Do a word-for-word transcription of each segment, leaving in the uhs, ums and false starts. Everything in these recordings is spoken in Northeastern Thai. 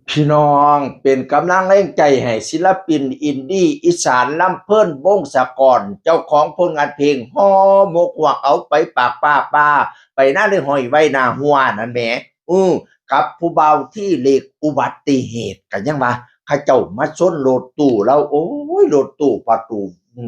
พี่น้องเป็นกำลังแรงใจให้ศิลปินอินดี้อีสานลำเพลินวงศกร เจ้าของผลงานเพลงห่อหมกฮวกเอาไปปากป้าป้า ไปหน้าเลยห้อยไว้หน้าหัวนั่นแหม อือกับผู้บ่าวที่เล็กอุบัติเหตุกันยังว่าเขาเจ้ามาชนรถตู้แล้ว โอ้ย รถตู้ประตู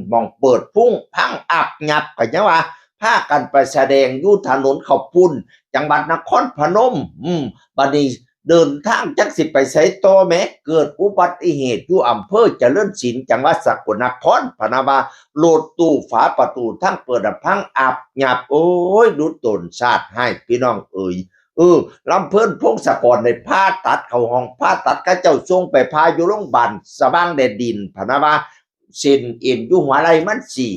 หม่องเปิดพุ้งพังอับยับกันยังว่า พากันไปแสดงอยู่ถนนข้าวปุ้น จังหวัดนครพนม อืมบัดนี้เดินทางจักสิไปไสต่อแหม เกิดอุบัติเหตุอยู่อำเภอเจริญศิลป์ จังหวัดสกลนคร พะนะว่า รถตู้ฝาประตูทั้งเปิดอะพังอับยับ โอ้ย ดุจโตนชาติให้พี่น้องเอ๋ย เออ ลำเพลินพงศกรได้ผ่าตัดเข้าห้องผ่าตัด เขาเจ้าส่งไปผ่าอยู่โรงพยาบาลสว่างแดนดิน พะนะว่า เส้นเอ็นอยู่หัวไหล่มันสี่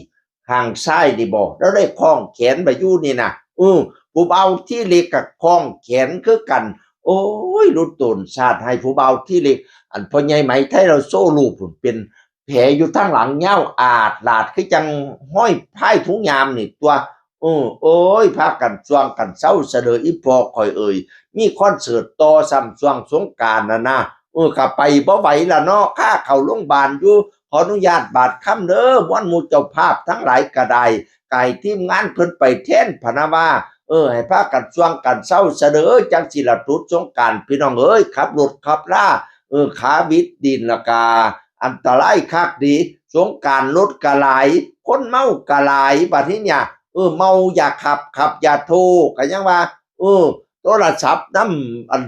ข้างซ้ายนี่บ่ แล้วได้คล้องแขนไปอยู่นี่นะ เออ ผู้บ่าวที่เล็กกับคล้องแขนคือกัน โอ้ย ดุจโตนชาติให้ผู้บ่าวที่เล็ก อันพ่อใหญ่ไหมไทยเราโซ่รูปพุ่นเป็นแผลอยู่ทางหลังยาวอาดลาด คือจังห้อยพายถุงยามนี่ตัว เออ โอ้ย พากันซ่วงกันเซาซะเด้ออีพ่อข่อยเอ๋ย มีคอนเสิร์ตต่อซ้ำซ่วงสงกรานต์น่ะนะ เออ ก็ไปบ่ไหวล่ะเนาะ คาเข้าโรงพยาบาลอยู่ ขออนุญาตบาดคำเด้อ ม่วนหมู่เจ้าภาพทั้งหลายก็ได้ ก็ให้ทีมงานเพิ่นไปแทน พะนะว่า เออ ให้พากันซ่วงกันเซาซะเด้อ จังสิละหลุดสงกรานต์ พี่น้องเอ๋ย ขับรถขับลา เออ ขาบิดดินละกา อันตรายคักดี สงกรานต์รถก็หลาย คนเมาก็หลาย บัดนี้เนี่ย เออ เมาอย่าขับ ขับอย่าโทร ก็ยังว่า เออ โทรศัพท์นำ อัน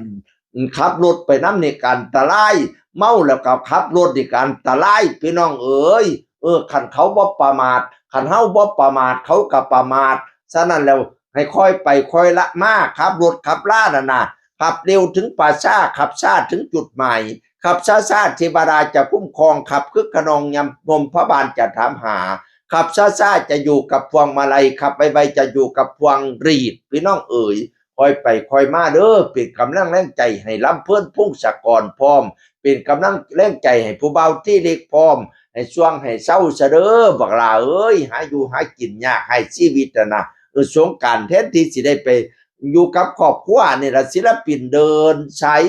ขับรถไปนำนี่ก็อันตราย เมาแล้วก็ขับรถนี่ก็อันตราย พี่น้องเอ๋ย เออ คันเขาบ่ประมาท คันเฮาบ่ประมาท เขาก็ประมาท ฉะนั้นแล้วให้ค่อยไปค่อยละมา ขับรถขับลานั่นน่ะ ขับเร็วถึงป่าช้า ขับช้าถึงจุดหมาย ขับช้าๆ เทวดาจะคุ้มครอง ขับคึกคะนองยำยมพบาลจะถามหา ขับช้าๆ จะอยู่กับพวงมาลัย ขับไวๆ จะอยู่กับพวงหรีด พี่น้องเอ๋ย ค่อยไปค่อยมาเด้อ เป็นกำลังแรงใจให้ลำเพลินพงศกรพร้อม เป็นกำลังแรงใจให้ผู้บ่าวที่เล็กพร้อม ให้ซ่วงให้เซาซะเด้อ บักหล่าเอ้ย หาอยู่หากินยากให้ชีวิตน่ะนะ เออ สงกรานต์แทนที่สิได้ไปอยู่กับครอบครัวนี่ล่ะ ศิลปินเดินสาย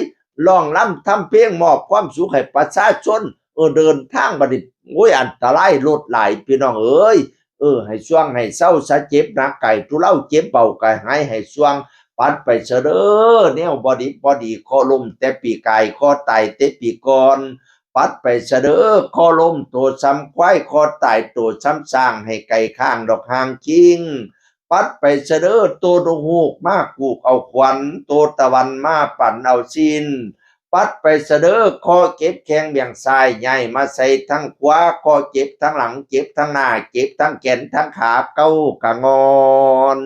ร้องรำทำเพลงมอบความสุขให้ประชาชน เออ เดินทางบัดนี้ โอ้ย อันตรายรถหลาย พี่น้องเอ๋ย เออ ให้ซ่วงให้เซาซะ เจ็บหนักก็ให้ทุเลา เจ็บเบาก็ให้หาย ให้ซ่วง ปัดไปซะเด้อ แนวบ่ดีบ่ดี คอล้มแต่ปีกาย คอตายแต่ปีก่อน ปัดไปซะเด้อ คอล้มโตส่ำควาย คอตายโตส่ำช้าง ให้ไก่ข้างดอกหางคิง ปัดไปซะเด้อ โตนกฮูกมากูกเอาขวัญ โตตะวันมาปั่นเอาสิ้น ปัดไปซะเด้อ คอเจ็บแข้งเบี่ยงซ้าย ย้ายมาใส่ทางขวา คอเจ็บทางหลัง เจ็บทางหน้า เจ็บทางแขนทางขา เก้ากะงอน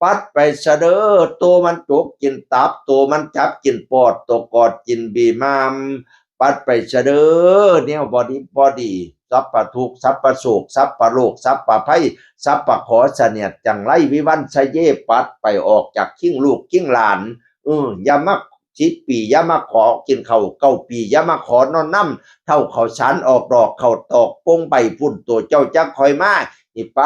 ปัดไปซะเด้อ โตมันจกกินตับ โตมันจับกินปอด โตกอดกินบีมาม ปัดไปซะเด้อ แนวบ่ดีบ่ดี สัพพะทุกข์ สัพพะโศก สัพพะโรค สัพพะภัย สัพพะเคราะห์ เสนียดจังไรวิวัฒน์ สะเย ปัดไปออกจากคิงลูกคิงหลาน เออ อย่ามา สิบปี อย่ามาขอกินข้าว เก้าปี อย่ามาขอนอนนำ เฒ่าข้าวสารออกดอก ข้าวตอกปงใบ พุ้นโตเจ้าจักค่อยมา นี่ไป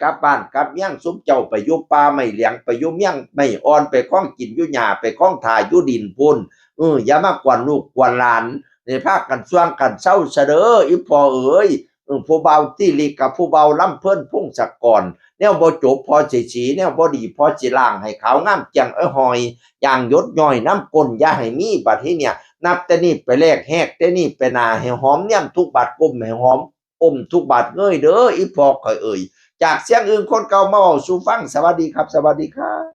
กลับบ้านกลับเมือง ซุมเจ้าไปอยู่ป่าไม้เหลียง ไปอยู่เมืองไม้อ่อน ไปคองกินอยู่หญ้า ไปคองถ่าอยู่ดินพุ้น เออ อย่ามากวนลูกกวนหลาน ให้พากันซ่วงกันเซาซะเด้อ อีพ่อเอ๋ย เออ ผู้บ่าวตี้หลีกกับผู้บ่าวลำเพลินพงศกร แนวบ่จบพอสิสี แนวบ่ดีพอสิล้าง ให้ขาวงามแจ่งเอ้ยหอย อย่างหยดย้อยน้ำก้นอย่าให้มี บัดนี้เนี่ย นับแต่นี้ไปแลก แฮกแต่นี้ไปหน้า ให้หอมเนียมทุกบาด ก้มให้หอม ก้มทุกบาดเงยเด้อ อีพ่อข่อยเอ๋ย จากเสียงอึ่งคนเก่ามาเว้าสู่ฟัง สวัสดีครับ สวัสดีครับ